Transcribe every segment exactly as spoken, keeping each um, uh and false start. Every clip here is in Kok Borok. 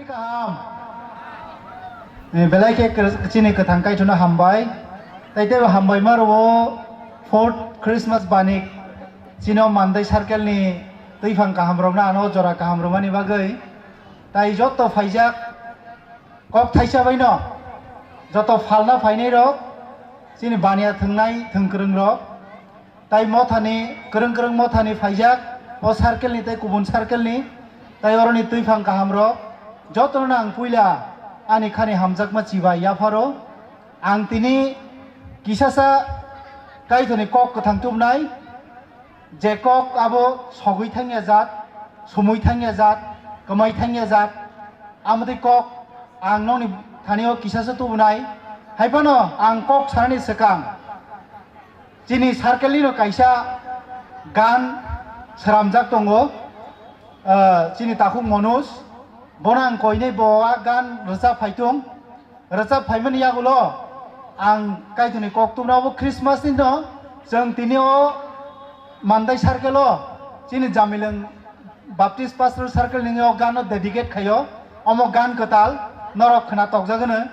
Kaham. Eh, belai khe kr-, chini kwthang Kaitorno hambai. Tai teibo hambai ma rwo fourth Christmas banik. Chini o Mandai circle ni twiphang kaham rokno ano jora kaham rwmani bagwi. Tai joto phaijak kok thaisa baino joto phalna phainai rok, chini baniya thwngnai thwngkwrwng rok. Tai mothani, kwrwng kwrwng mothani phaijak, o circle ni tei kubun circle ni, tai oroni twiphang kaham rok, jotono ang puila ani khani hamjakma chibai yapharo. Ang tini kisasa Kaitorni kok kwthang tubunai, je kok abo sogwi thangya jat, sumui thangya jat, kwmai thangya jat, amotwi kok ang nokni thani o kisasa tubunai, hai phano ang kok sanani swkang. Chini circle ni no kaisa gan sramjak tongo, ah, chini takhuk Manoj, bono ang koinai bo a gan rwchap phaitung, rwchap phaimani yagulo ang Kaitorni kok tubuna obo Christmas ni no chwng tini o Mandai circle o chini Jamilwng Baptist Pastoral Circle ni o gan no dedicate khaio, omo gan kwtal norok khna tokjak hwno.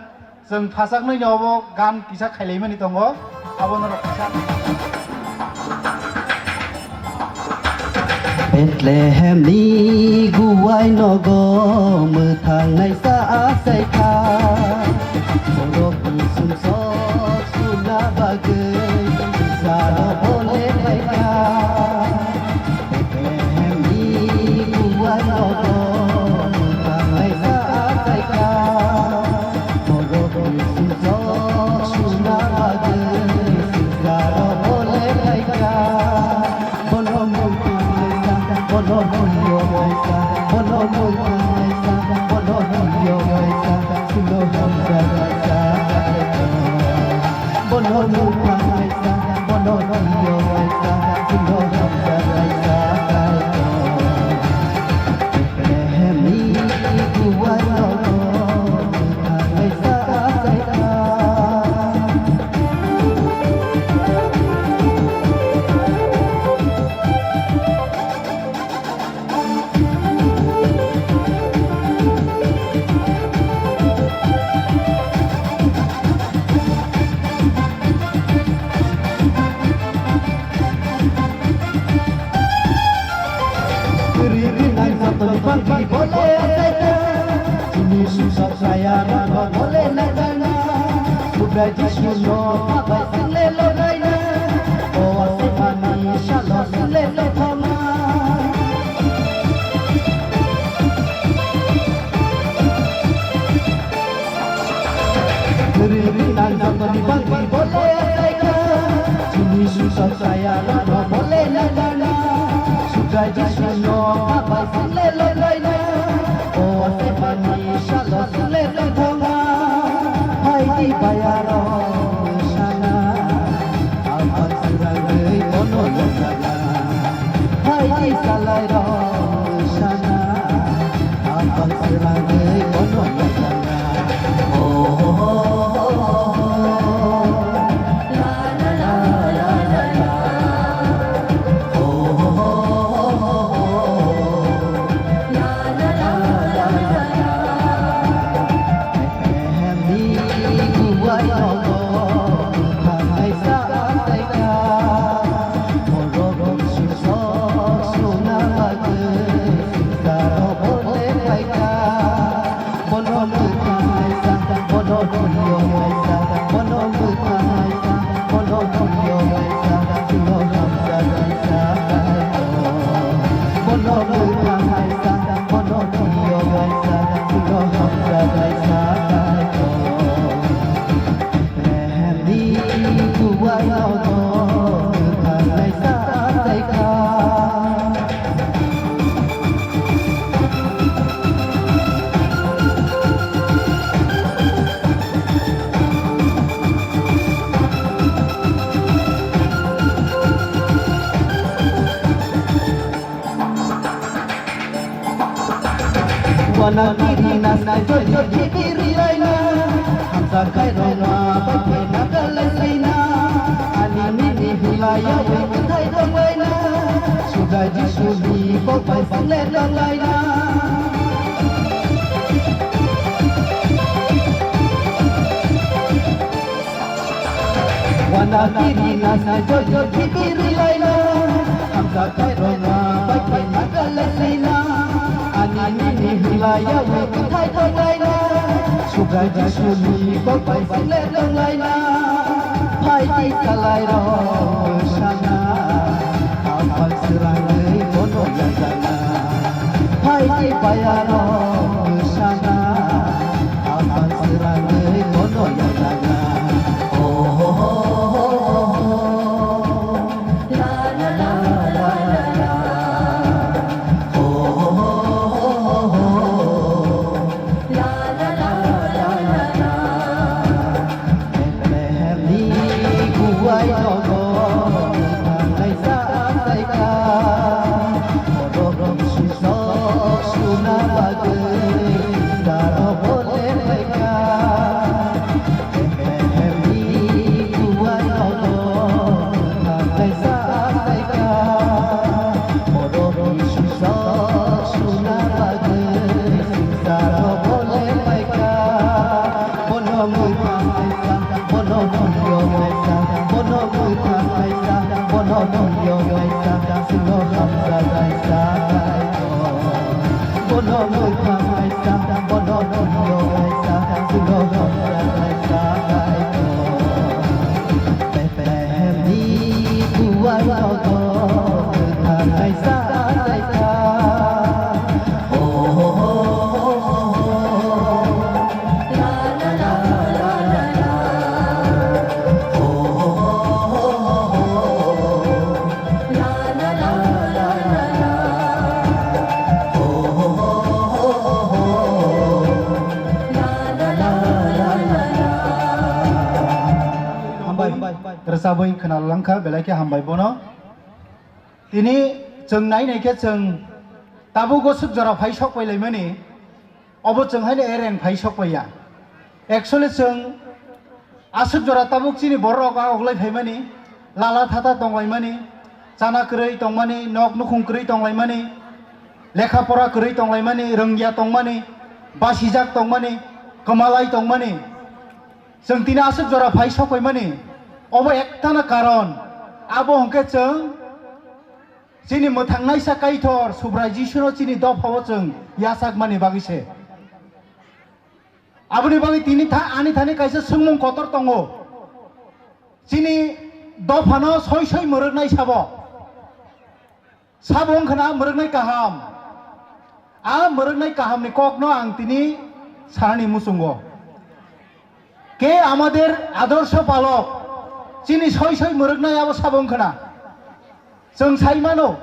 Chwng phasaknwi no obo gan kisa khailaimani tongo, abo norok kisa. Bethlehem ni guai nogo mwthang naisa achaikha, borok ni sumsok suna bagwi salo bole phaikha. Bono mwthang naisa, bono thwiyo naisa, bono hamjak naisa, Kaitor. Betlehemni guai nogo mwthang naisa, Kaitor. Riri nai jotoni bangwi bole achaikha, chini sumsok saya rano bole naikha. Subrai Jisu no habai single logaina, o aswk mani salo single lothoma. Riri nang jotoni bangwi bole achaikha, chini sumsok saya rano bole naikha. Subrai Jisu no habai single logaina, o aswk mani salo single lothoma. Phaidi bayaro sana, ang ang sirangwi bono lojana. Phaidi salairok sana, ang ang sirangwi bono lojana. Oh, oh, oh, oh, oh. Bono mwthang naisa, bono thwiyo naisa, bono mwthang naisa, bono thwiyo naisa, chwngno hamjak naisa Kaitor. Bono mwthang naisa, bono thwiyo naisa, chwngno hamjak naisa Kaitor. Betlehemni guai nogo mwthang naisa achaikha. Wana kiri nasnai joy joy kiri laina, hamsa khairokma bai khe nakalai laina. Ani nini hulaiyaui kwthai tonglaina, Subrai Jisuni kok bai single tonglaina. Nagiri nasa jojo kibiri laina, hamsa khairona baikhe nakalai sina. Ani nini hwlaya wngthai thanglaina, suga Jisuni kokbai sile thanglaina. Phaidi kalairok sana, hamphang swrangwi bono yajana. Phaidi payarok sana, hamphang swrangwi bono yajana. Hambai. Rwchabwi khwnalangkha, belai khe hambai bono. Tini chwng nai nai khe chwng tabuk aswk jora phai sok pai laimani, obo chwng haino ereng phai sok pai ya. Actually chwng aswk jora tabuk chini borok rok a oglai phaimani, lala thata tonglaimani, chana kwrwi tongmani, nok nukhung kwrwi tonglaimani, lekha pora kwrwi tonglaimani, rwngya tongmani, basijak tongmani, kwmalai tongmani. Chwng tini aswk jora phai sok paimani, obo ektana karon, abo hwnkhe chwng chini mwthangnaisa Kaitor Subrai Jisuno chini dophao chwng yachakmani bagwi se. Aboni bagwi tini tha-, ani thani kaisa swngmung kotor tongo. Chini dophano soi soi mwrwknai sabo. Sabo wngkha na mwrwknai kaham. A mwrwknai kahamni kokno ang tini sanani muchungo. Ke amader adorsho palok, chini soi soi mwrwknai abo sabo wngkha na. Chwng sai mano,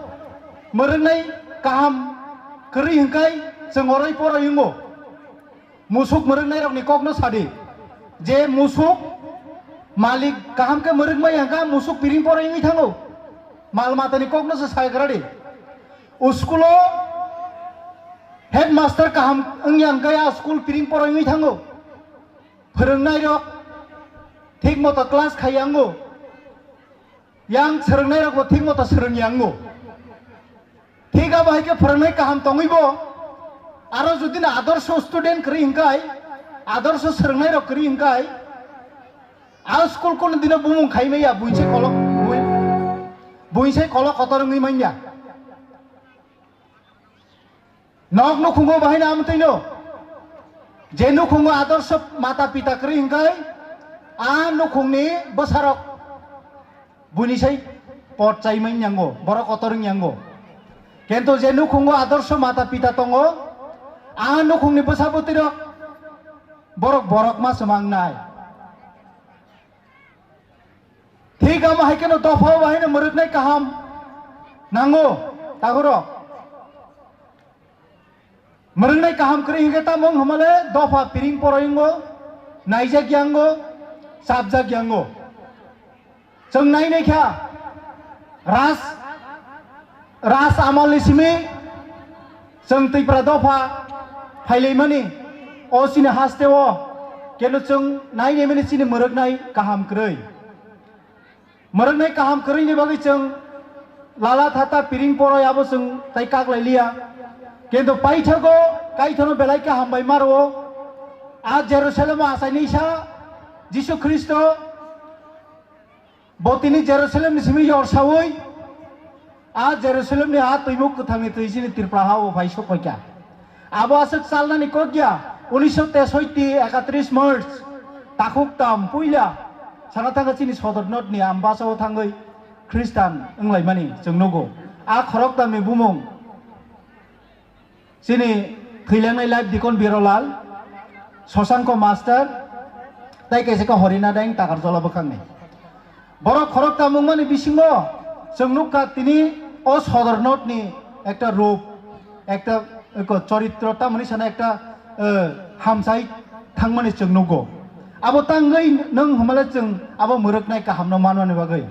mwrwknai kaham kwrwi hwnkhai chwng oroi poroi wngo. Musuk mwrwknairokni kokno sadi, je musuk malik kaham khe mwrwkmai hwnka musuk piring poroi wngwi thango. Mal matani kokno se sai kwradi. Uskulo headmaster kaham wngya hwnka a school piring poroi wngwi thango. Phwrwngnairok thik moto class khaiya wngo. Yang swrwngnairokbo thik moto swrwngya wngo. Thik abo hai khe phwrwngnai kaham tongwi bo, aro jodi no adorsho student kwrwi hwnkhai, adorsho swrwngnairok kwrwi hwnkhai, a school kunu dino bumung khai maya, buinsai kolok, bui-, buinsai kolok kotor wngwi manya. Nok nukhungo bahai no amtwino. Je nukhungo adorsho mata pita kwrwi hwnkhai, a nukhungni bwsarok buini sai pot chaimani yango, borok kotor wngyango. Kento je nukhungo adorsho mata pita tongo, a nukhungni bwsa bwtwirok borok borok ma swmangnai. Thik amo hai kheno dophao bahai no mwrwknai kaham nango, tagurok. Mwrwknai kaham kwrwi hwnkhe tamo wng hamale dopha piring poroi wngo, naijak yango, chapjak yango. Chwng nai nai kha, ras, ras amalni simi chwng Twipra dopha phailaimani o chini hasteo, keno chwng nai naimani chini mwrwknai kaham kwrwi. Mwrwknai kaham kwrwini bagwi chwng lala thata piring poroi abo chwng tai kaklai liya. Kintu paithago Kaitorno belai khe hambai ma rwo. A Jerusalemo achainisa Jisu Khristo Bo tini Jerusalemni simi yorsaui, a Jerusalemni a twimuk kwthangni twi chini Tripura ha-o phai sokphaikha. Abo aswk chalnani kok ya, unisho tesoiti ekatris March, takhuk tam puila, sana thangkha chini Sodor Northni Ambasa-o thangwi Khristan wnglaimani chwng nugo. A khoroktamni bumung, chini thwilangnai life Dikon Birolal, Shashanko Master, tei kaisa khe Horina Daing Takarjola bwkhakni. Borok khoroktam wngmani bisingo chwng nukha tini o Sodor Northni ekta rup, ekta eko choritro, tamoni sana ekta, eh, hamsai thangmani chwng nugo. Abo tangwi nwng hwnmale chwng abo mwrwknai kahamno manmani bagwi.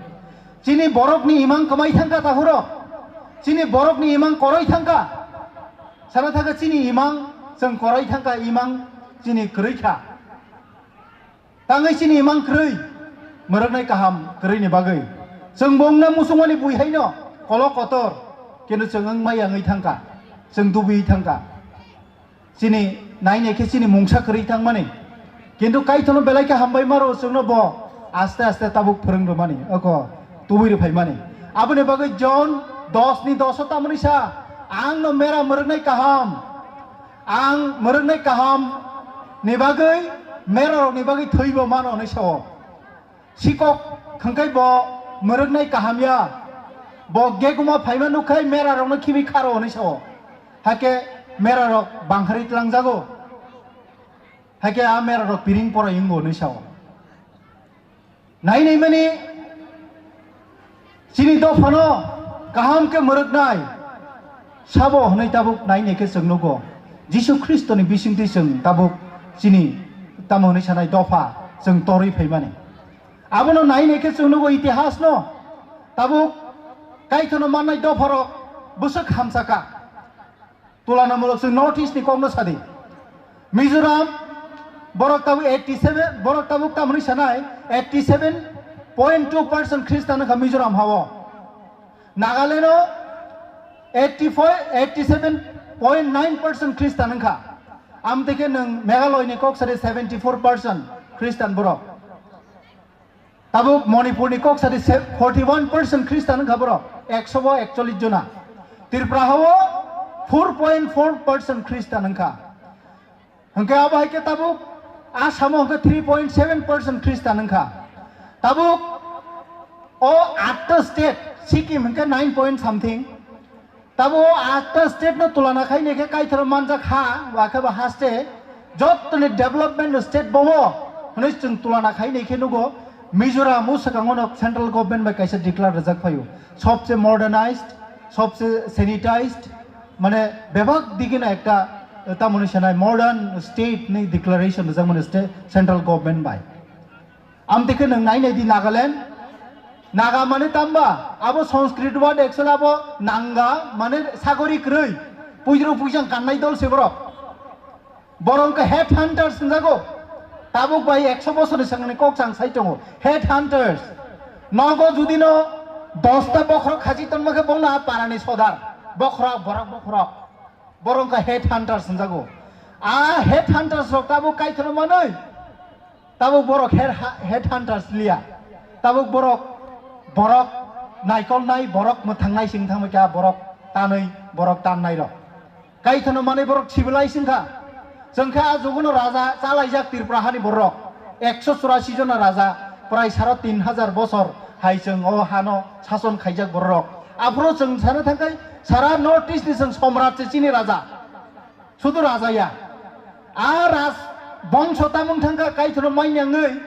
Chini borokni imang kwmai thangkha tahuro. Chini borokni imang koroi thangkha. Sana thangkha chini imang, chwng koroi thangkha, imang chini kwrwi kha. Tangwi chini imang kwrwi, mwrwknai kaham kwrwini bagwi. Chwng bo wngna muchungmani bui haino kolok kotor, kintu chwng wngmai yangwi thangkha, chwng dubui thangkha. Chini nainai khe chini mungsa kwrwi thangmani. Kintu Kaitorno belai khe hambai maro chwngno bo aste aste tabuk phwrwng rwmani, oko tubui rwphaimani. Aboni bagwi John dos ni dos o tamoni sa, "Ang no mera mwrwknai kaham, ang mwrwknai kaham ni bagwi mera rok ni bagwi thwibo mano," hinwi sao. Sikok hwnkhe bo mwrwknai kaham ya. Bo geguma phaima nukkhai mera rokno khibi kharo hinwi sao. Hakhe mera rok bangkhari tlangjago. Hakhe a mera rok piring porai wngo hinwi sao. Nai nai mani chini dophano kaham khe mwrwknai sabo hinwi tabuk nai nai khe chwng nugo. Jisu Khristoni bisingtwi chwng tabuk chini tamo hinwi sanai dopha chwng torwi phaimani. Abono nai nai khe chwng nugo itihasno tabuk Kaitorno mannai dopharok bwswk hamsakha. Tulanamulok chwng North East ni kokno sadi. Mizoram borok tabuk eighty seven, borok tabuk tamoni sanai eighty seven point two percent Khristan wngkha Mizoram hao. Nagaland o eighty four, eighty seven point nine percent Khristan wngkha. Amtwi khe nwng Meghalaya ni kok sadi seventy four percent Khristan borok. Tabuk Manipurni kok sadi se forty one percent Khristan wngkha borok, ekso bo ekchollish jona. Tripura hao four point four percent Khristan wngkha. Hwnkhe abo hai khe tabuk Assamo hwnkhe three point seven percent Khristan wngkha. Tabuk o atta state, Sikkim hwnkhe nine point something, Tabo o atta state no tulana khai nai khe Kaitharo manjak ha, wa khe ba haste jottoni development state bo o hwnwi chwng tulana khai nai khe nugo. Mizoram o swkango no central government bai kaisa declare rwjak phaio, sobse modernized, sobse sanitized, mane bebak digino ekta, tamoni sanai modern state ni declaration rwjak mani state central government bai. Amtwi khe nwng nai nai di Nagaland. Naga mane tamba, abo Sanskrit word actually abo nanga mane sagori kwrwi, puidru puijang kannai dol se borok. Borok wngkha head hunters hwnjago. Tabuk bai ekso bosorni swkangni kok chang sai tongo. Head hunters. Nogo judino dosta bokhorok khachi tonma khe bongno a parani sodar. Bokhorok, borok bokhorok. Borok wngkha head hunters hwnjago. A head hunters rok tabuk Kaitorno manwi. Tabuk borok her ha-, head hunters liya. Tabuk borok, borok naikolnai, borok mwthangnai sing thangbai kha, borok tanwi, borok tannai rok. Kaitorno manwi borok civilized wngkha. Chwng khe a jugono raja chalaijak Tripura hani borok. Ekso churasi jona raja, prai saro tin hajar bosor hai chwng o hano sason khaijak borok. Aphuru chwng sana thangkhai sara North East ni chwng somrat se chini raja. Sudu raja ya. A raj bongso tamung thangkha Kaitorno manyangwi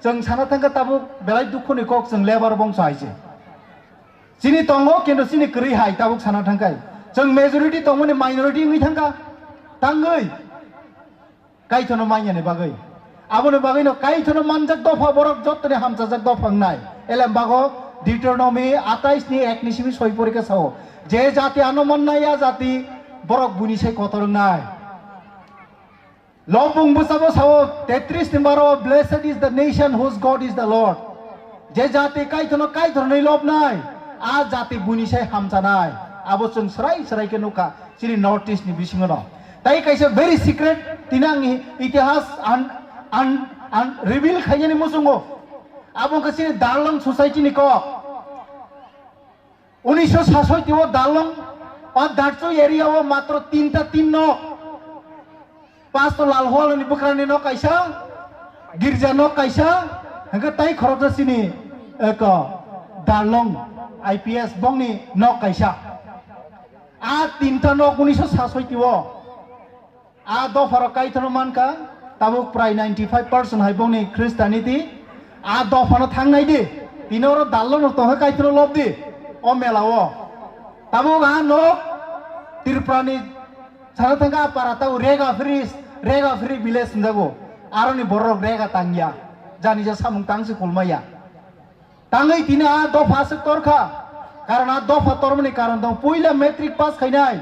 chwng sana thangkha tabuk belai dukhuni kok chwng lebar bongso hai se. Chini tongo kintu chini kwrwi hai tabuk sana thangkhai. Chwng majority tongmani minority wngwi thangkha. Tangwi. Kaitorno manyani bagwi. Aboni bagwino Kaitorno manjak dopha borok jottoni hamchajak dopha wngnai. Elem bago Deuteronomy atais ni ek ni simi soi porikha sao. Je jati ano mannai a jati borok buini sai kotor wngnai. Lobung bwsabo sao tetris ni baro, "Blessed is the nation whose God is the Lord." Je jati Kaitorno Kaitor hinwi lobnai, a jati buini sai hamchanai. Abo chwng srai srai khe nukha chini North East ni bisingo no. Tai kaisa very secret, tini ang i-, itihas an, an, an reveal khainani muchungo. Abo wngkha chini Darlong society ni kok. Unisho sasoi tio Darlong o Darchoi area o matro tinta tin nok. Pastor Lalhual ni bwkrani nok kaisa, girja nok kaisa, hingke tai khoroksa chini eko Darlong I P S bongni nok kaisa. A tinta nok unisho sasoi tio. A dopharo kaithorno mankha, tabuk prai ninety five percent hai bongni Christianity. A dophano thangnai di, tini oro Darlongno tongkha kaithorno lobdi o mela o. Tabuk a nok Tripurani sana thangkha a para tabuk Rega Free, Rega Free village hinjago. Aroni borok Rega tangya, jani ja samung tangsi kulmaya. Tangwi tini a dopha aswk torkha, karon a dopha tormani karon tong puila matric pass khainai.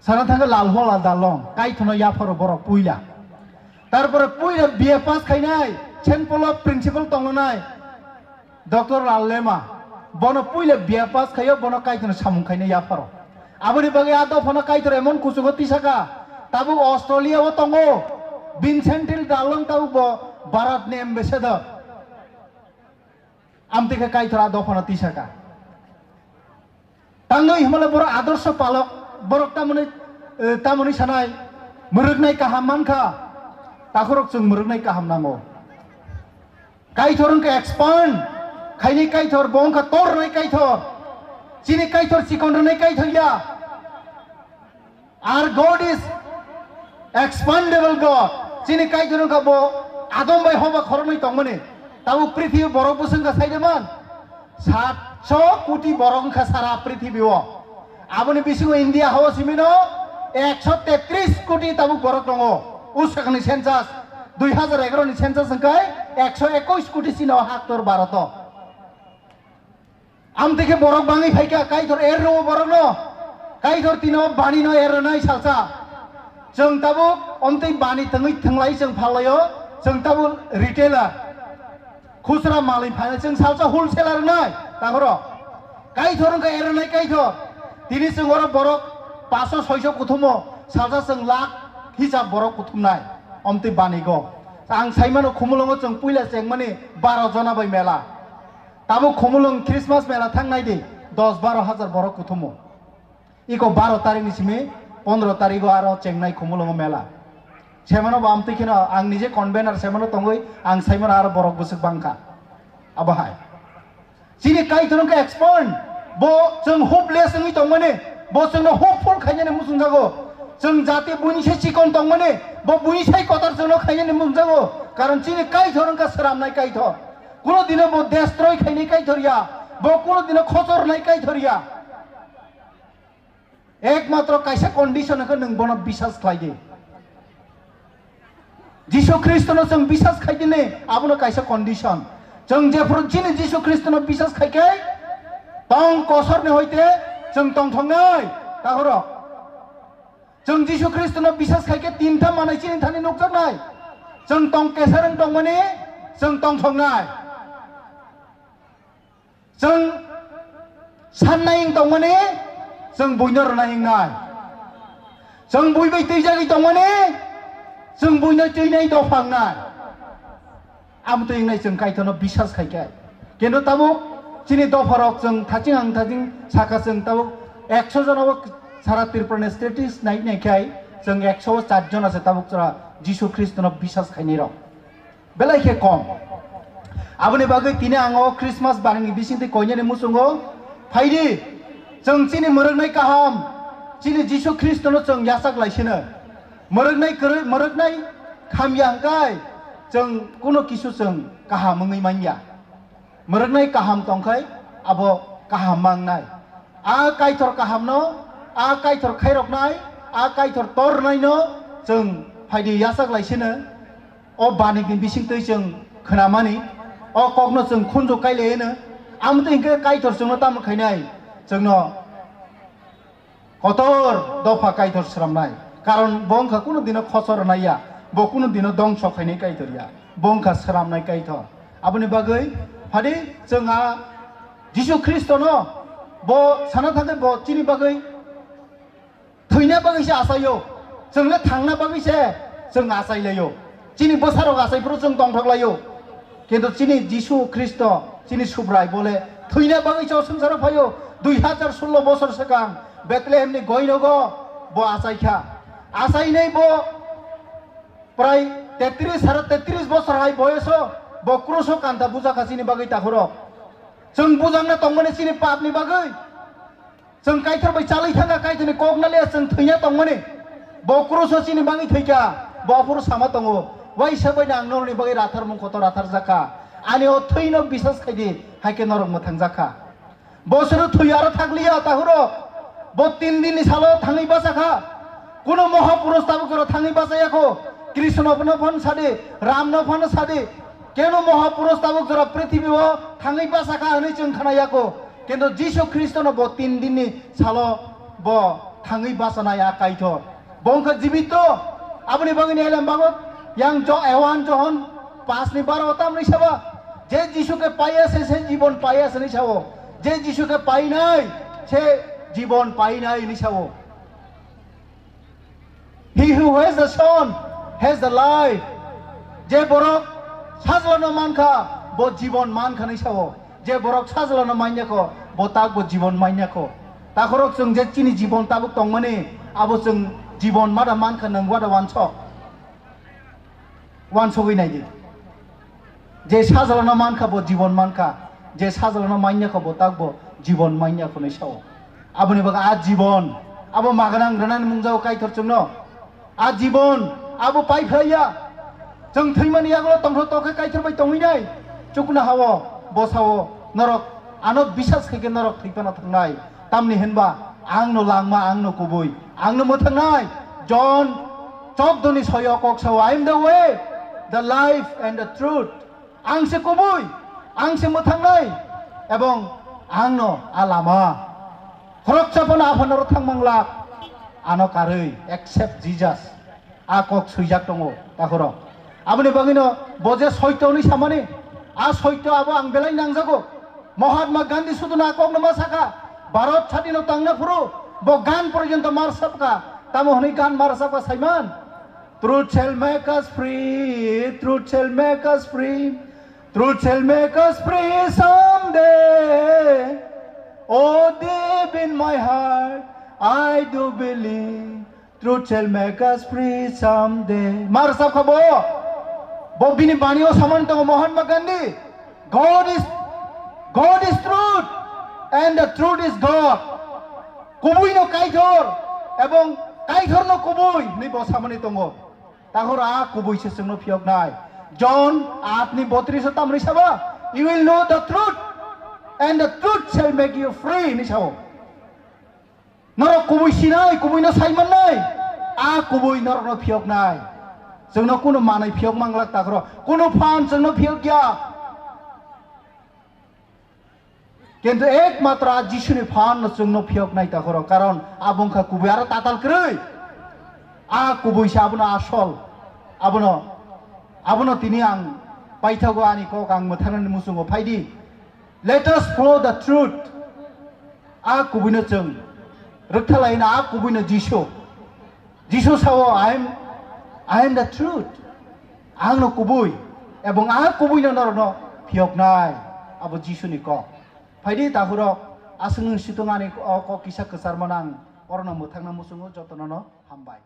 Sana thangkha Lalhual Darlong, kaithorno yapharo borok puila. Tarpore puila B A pass khainai, Saint Paul o principal tongnai, Doctor Lal Lema. Bono puila B A pass khaio, bono kaithorno samung khainai yapharo. Aboni bagwi a dophano kaithor emon kuchugo tisaka, tabuk Australia o tongo, Vincent Hill Darlong tabuk bo Bharat ni ambassador. Amtwi khe kaithor a dophano tisaka. Tangwi himale borok adorsho palok, borok tamoni, eh, tamoni sanai, mwrwknai kaham mankha, takhorok chwng mwrwknai kaham nango. Kaithor wngkha expand khainai kaithor, bo wngkha tor rwnai kaithor, chini kaithor chikon rwnai kaithor ya. Our God is expandable God. Chini Kaitor wngkha bo adom bai hoba khoroknwi tongmani. Tabuk prithibi borok bwswk wngkha saidaman? Satso koti borok wngkha sara prithibi o. Aboni bisingo India hao simino ekso tetris koti tabuk borok tongo. Usakni census, dui hazar egaroh ni census wngkha ekso ekush koti sino haktor Bharoto. Amtwi khe borok bangwi phaikha, Kaitor er rwo borokno, Kaitor tino banino er rwnai salsa. Chwng tabuk omtwi bani tongwi thwnglai chwng phallaio, chwng tabuk retailer, khusra malwi phainai, chwng salsa wholesaler rwnai, takhoro Kaitor wngkha er rwnai Kaitor. Tini chwng oro borok paso soiso kuthumo, salsa chwng lakh hisab borok kuthumnai, omtwi banigo. Ang saimano Khumulwngo chwng puila chengmani baro jona bai mela. Tabuk Khumulwng Christmas mela thangnai di, dos baro hazar borok kuthumo. Iko baro tarikni simi pondro tarigo aro chengnai Khumulwngo mela. Semano bo amtwi kheno ang nije convener semano tongwi ang saimano aro borok bwswk bangkha. Abo hai. Chini Kaitor wngkha expand, bo chwng hopeless wngwi tongmani, bo chwngno hopeful khainani muchungjago. Chwng jati buini se chikon tongmani, bo buini sai kotor chwngno khainani muchungjago. Karon chini Kaitor wngkha sramnai Kaitor. Kuno dino bo destroy khainai Kaitor ya, bo kuno dino khochornai Kaitor ya. Ekmatro kaisa condition hwnkhe nwng bono bisas khlai di. Jisu Khristono chwng bisas khai dini, abono kaisa condition. Chwng jephru chini Jisu Khristono bisas khai khe tong kosorni hoite chwng tongthoknai, takhorok. Chwng Jisu Khristono bisas khai khe tinta manai chini thani nukjaknai. Chwng tong keser wng tongmani, chwng tongthoknai. Chwng sannai wng tongmani, chwng buino rwnai wngnai. Chwng bui bai twijagwi tongmani, chwng buino twinai dopha wngnai. Amtwi wngnai chwng Kaitorno bisas khai khe. Kintu tabuk chini dopharok chwng thaching ang thaching saka chwng tabuk ekso jonabo sara Tripurani status nai nai khai chwng ekso o char jona se tabuk chwra Jisu Khristono bisas khainai rok. Belai khe kom. Aboni bagwi tini ang o Christmas banini bisingtwi koinani muchungo phaidi, chwng chini mwrwknai kaham, chini Jisu Khristono chwng yachak lai sino. Mwrwknai kwrwi, mwrwknai khamya hwnkhe chwng kuno kisu chwng kaham wngwi manya. Mwrwknai kaham tongkhai abo kaham mangnai. A Kaitor kahamno, a Kaitor khairoknai, a Kaitor tornaino chwng phaidi yachak lai sino. O banikni bisingtwi chwng khnamani, o kokno chwng khunju kailaino, amtwi hwnkhe Kaitor chwngno tamo khainai, chwngno kotor dopha Kaitor sramnai. Karon bo wngkha kuno dino khosor rwnai ya, bo kuno dino dongso khainai Kaitor ya, bo wngkha sramnai Kaitor. Aboni bagwi phadi chwng a Jisu Khristono bo sana thangkhe bo chini bagwi thwina bagwi se achaio, chwng le thangna bagwi se chwng achai laio. Chini bwsarok achai phuru chwng tongthok laio. Kintu chini Jisu Khristo, chini Subrai bole thwina bagwi o swngcharo phaio. Dui hajar sullo bosor swkang Bethlehemni goinogo bo achaikha. Achainai bo prai tetris, sare tetris bosor hai boyoso bo kruso kanta bujakha chini bagwi takhurok. Chwng bujakna tongmani chini papni bagwi. Chwng Kaitor bai chalwi thangkha, Kaitorni kok naliya chwng thwina tongmani. Bo kruso chini bagwi thwikha, bo aphuru sama tongo. Waisa baino ang norokni bagwi ratharmung kotor ratharjakha. Ani o thwino bisas khaidi, haikhe norok mwthangjakha. Bo chwngno thwi aro thakliya, takhurok. Bo tin dinni salo thangwi bachakha. Kuno mohapurush tabuk jora thangwi bachayakho. Krishno phano phano sadi, Ramno phano sadi. Keno mohapurush tabuk jora prithibi o thangwi bachakha hwnwi chwng khnayakho. Kintu Jisu Khristono bo tin dinni salo bo thangwi bachanai a Kaitor. Bo wngkha jibito. Aboni bagwino elem bago yang Jo-, Yohan Johon pash ni baro o tamni saba. Je Jisu ke paiya se, se jibon paiya se ni sao. Je Jisu ke painai se jibon painai ni sao. He who has the Son has the life. Je borok sajlano mankha, bo jibon mankha ni sao. Je borok sajlano manyakho, bo tak bo jibon manyakho. Takhorok chwng je chini jibon tabuk tongmani, abo chwng jibon mada mankha, nwng wada wansok. Wansogwi naidi. Je sajlano mankha, bo jibon mankha. Je sajlano manyakho, bo tak bo jibon manyakho ni sao. Aboni bagwi a jibon, abo maganang rwnani mungjago Kaitor chwngno. A jibon, abo pai phlaiya. Chwng thwimani yagulo tongthok tokhe Kaitor bai tongwinai. Chuknoha-o, bwsa-o, norok ano bisas khaikhe norok thwi phano thangnai. Tamni hinba, angno langma, angno kubui, angno mwthangnai. John chokdoni soyo kok sao, "I am the way, the life and the truth." Ang se kubui, ang se mwthangnai, ebong angno a lama. Khoroksa phano Aphano oro thang manglak, ano karwi, except Jesus. A kok swijak tongo, takhorok. Aboni bagwino bo je soito hwnwi samani, a soito abo ang belai nangjago. Mahatma Gandhi sudu na kokno ma sakha, Bharat sadino tangna phuru bo gan porjonto marsapkha, tamo hwnwi gan marsapkha saiman? Truth shall make us free, truth shall make us free, truth shall make us free someday. Oh, deep in my heart, I do believe truth shall make us free someday. Mar sab kha bo? Bo bini bani o saman tongo Mahatma Gandhi. God is, God is truth and the truth is God. Kubui no Kaitor ebong Kaitor no kubui hwnwi bo samani tongo. Tahor a kubui se chwngno phiyoknai. John aat ni botris o tamni saba, "You will know the truth and the truth shall make you free," hwnwi sao. Norok kubui sinai, kubui no sai mannai, a kubui norok no phiyoknai. Chwngno kunu manwi phiyok manglak takhoro, kunu phan chwngno phiyok ya. Kintu ekmatro a Jisuni phan no chwngno phiyoknai takhoro, karon abo wngkha kubui aro tatal kwrwi. A kubui se abono asol, abono, abono tini ang paithago ani kok ang mwthangnani muchungo phaidi. Let us follow the truth. A kubuino chwng rwktha laina, a kubuino Jisu. Jisu sao, "I am, I am the truth." Ang no kubui, ebong a kubuino norokno phiyoknai. Abo Jisuni kok. Phaidi takhurok, aswk nwng situng ani o kok kisa kwcharmano ang orono mwthangna muchungo, jotono no hambai.